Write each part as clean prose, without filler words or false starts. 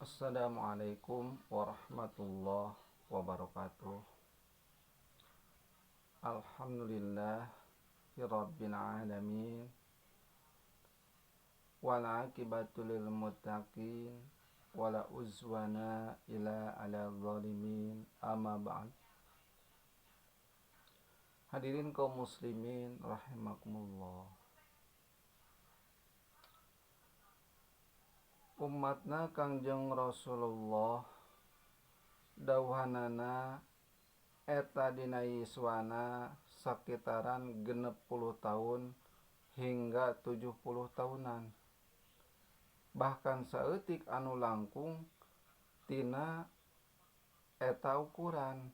Assalamualaikum warahmatullahi wabarakatuh. Alhamdulillahi rabbil alamin. Wal aqibatu lil muttaqin wala uzwana ila ala zalimin, amma ba'd. Hadirin kaum muslimin rahimakumullah. Umatna Kangjeng Rasulullah dawuhanana eta dina yuswana sakitaran 60 tahun hingga 70 tahunan. Bahkan saeutik anu langkung tina eta ukuran.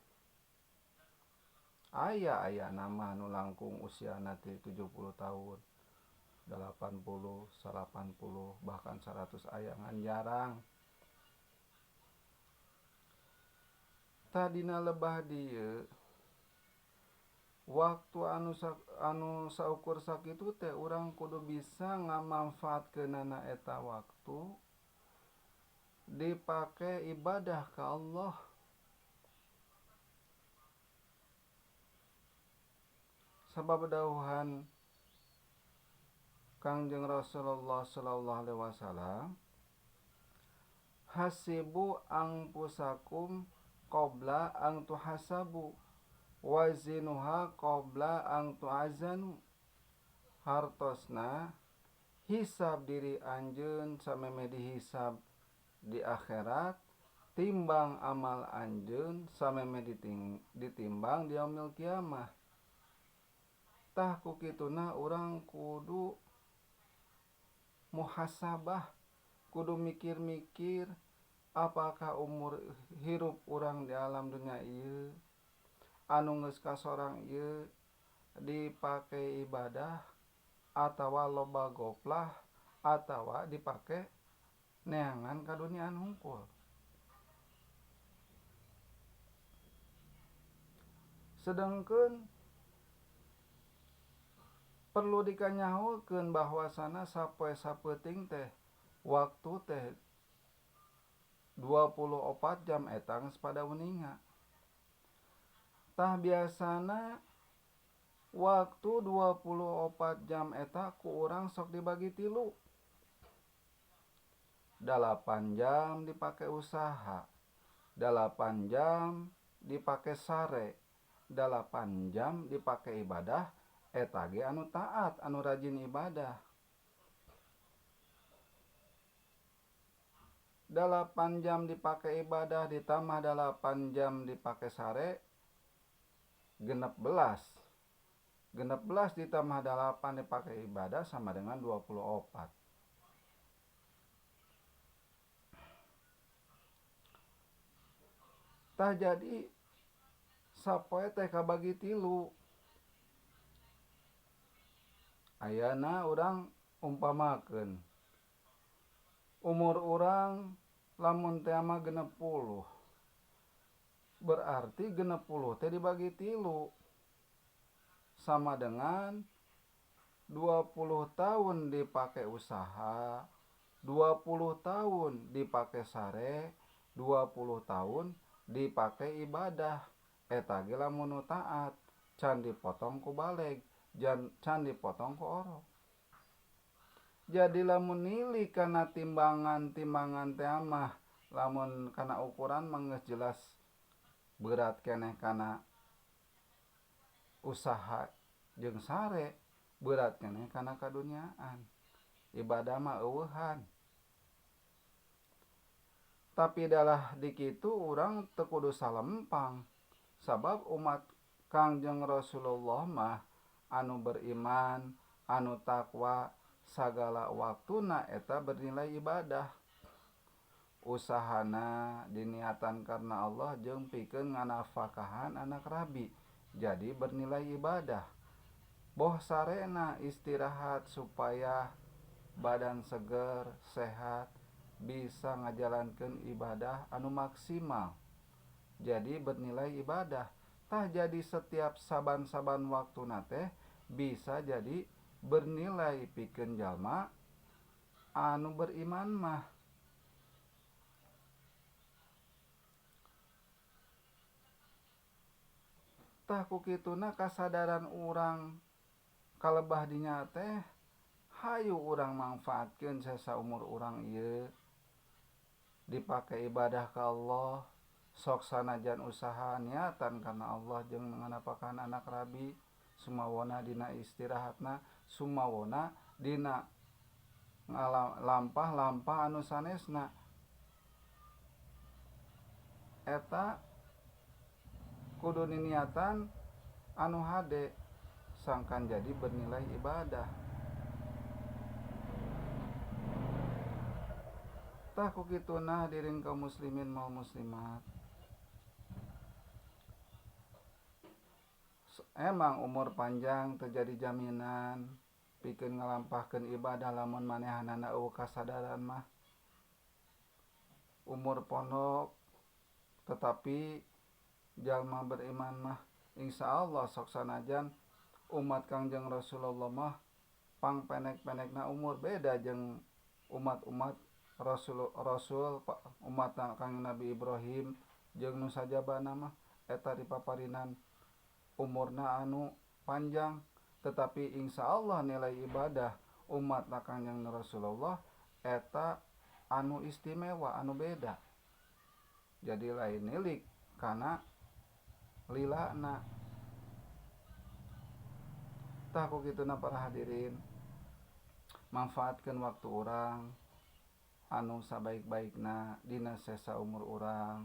Aya-aya nama anu langkung usiana ti 70 tahun, 80, 80, bahkan 100 aya ngan jarang. Tadina lebah dieu waktu anu saukur sakitu teh urang kudu bisa ngamanfaatkeunana eta waktu dipake ibadah ka Allah. Sabab dawuhan Kangjeng Rasulullah sallallahu alaihi wasallam, hasibu angpusakum qabla ang tuhasabu wazinuha qabla ang tuazanu. Hartosna hisab diri anjeun sameme dihisab di akhirat, timbang amal anjeun sameme ditimbang di yaumil kiamah. Tah ku kituna urang kudu muhasabah, kudu mikir-mikir apakah umur hirup urang di alam dunia ieu anu geus kasorang ieu dipake ibadah atawa loba goplah atawa dipake neangan kaduniaan hungkul. Sedengkeun perlu dikanyahokeun bahwasana sapoe sapeuting teh waktu teh 24 jam eta geus pada uninga. Tah biasana waktu 24 jam eta ku urang sok dibagi tilu. 8 jam dipake usaha, 8 jam dipake sare, 8 jam dipake ibadah. Eta ge anu taat, anu rajin ibadah. 8 jam dipake ibadah ditambah 8 jam dipake sare, 16. 16 ditambah 8 dipake ibadah sama dengan 24. Tah jadi sapoe teh kabagi tilu. Ayana urang umpamakeun umur urang lamun teh mah 60, berarti 60 teh dibagi tilu sama dengan 20 tahun dipake usaha, 20 tahun dipake sare, 20 tahun dipake ibadah. Eta ge lamun nu taat can dipotong ku baleg, can dipotong ku orok. Jadi lamun nili kana timbangan-timbangan teh mah lamun kana ukuran mah geus jelas berat keneh kana usaha jeung sare, berat keneh kana kaduniaan. Ibadah mah eueuhan. Tapi dalah dikitu urang teu kudu salempang, sabab umat Kangjeng Rasulullah mah anu beriman, anu takwa, sagala waktuna eta bernilai ibadah. Usahana diniatan karena Allah jeung pikeun nganafakahan anak rabi, jadi bernilai ibadah. Boh sarena istirahat supaya badan seger, sehat, bisa ngajalankeun ibadah anu maksimal, jadi bernilai ibadah. Tah jadi setiap saban-saban waktuna teh bisa jadi bernilai pikeun jalma anu beriman mah. Tah ku kituna kasadaran urang kalebah dinya teh hayu urang mangfaatkeun sesa umur urang ieu dipake ibadah ka Allah. Sok sanajan usaha niatan karena Allah jeung nganapakan anak rabi sumawona dina istirahatna sumawona dina lampah-lampah anu sanesna eta kudu niniatan anu hade sangkan jadi bernilai ibadah. Tah ku kituna hadirin kaum muslimin maupun muslimat, emang umur panjang terjadi jaminan pikeun ngalampahkeun ibadah lamun manehanana eueuh kasadaran mah. Umur pondok tetapi jalma beriman mah insyaallah sok sanajan umat Kangjeng Rasulullah mah pang pendek-pendekna umur beda jeung umat-umat Rasul umat Kangjeng Nabi Ibrahim jeung nu sajabana mah eta dipaparinan umurna anu panjang, tetapi insyaallah nilai ibadah umat Kangjeng Rasulullah eta anu istimewa anu beda. Jadi lain nilik kana lilana. Tah ku kituna para hadirin, manfaatkeun waktu urang anu sabaik-baikna dina sesa umur urang.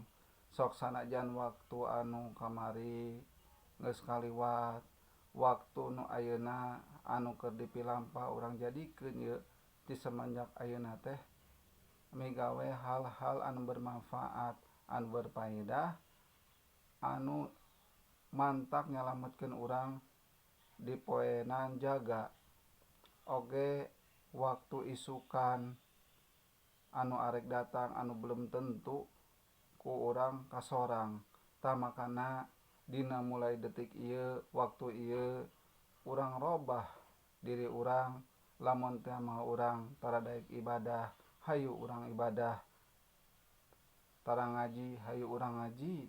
Sok sanajan waktu anu kamari geus kaliwat, waktu nu ayeuna anu keur dipilampah urang jadikeun ieu ti semenjak ayeuna teh migawe hal-hal anu bermanfaat, anu berfaedah, anu mantak nyalametkeun urang di poenan jaga. Oge waktu isukan anu arek datang anu belum tentu ku urang kasorang. Tah makana dina mulai detik ieu waktu ieu urang robah diri urang. Lamun teh mah urang tara daek ibadah, hayu urang ibadah. Tara ngaji, hayu urang ngaji.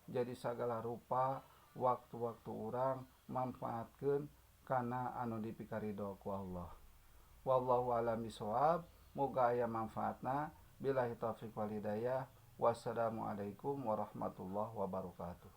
Jadi sagala rupa waktu-waktu urang manfaatkeun kana anu dipikarido ku Allah. Wallahu a'lam bishawab. Moga aya manfaatna. Billahi taufiq wal hidayah. Wassalamualaikum warahmatullahi wabarakatuh.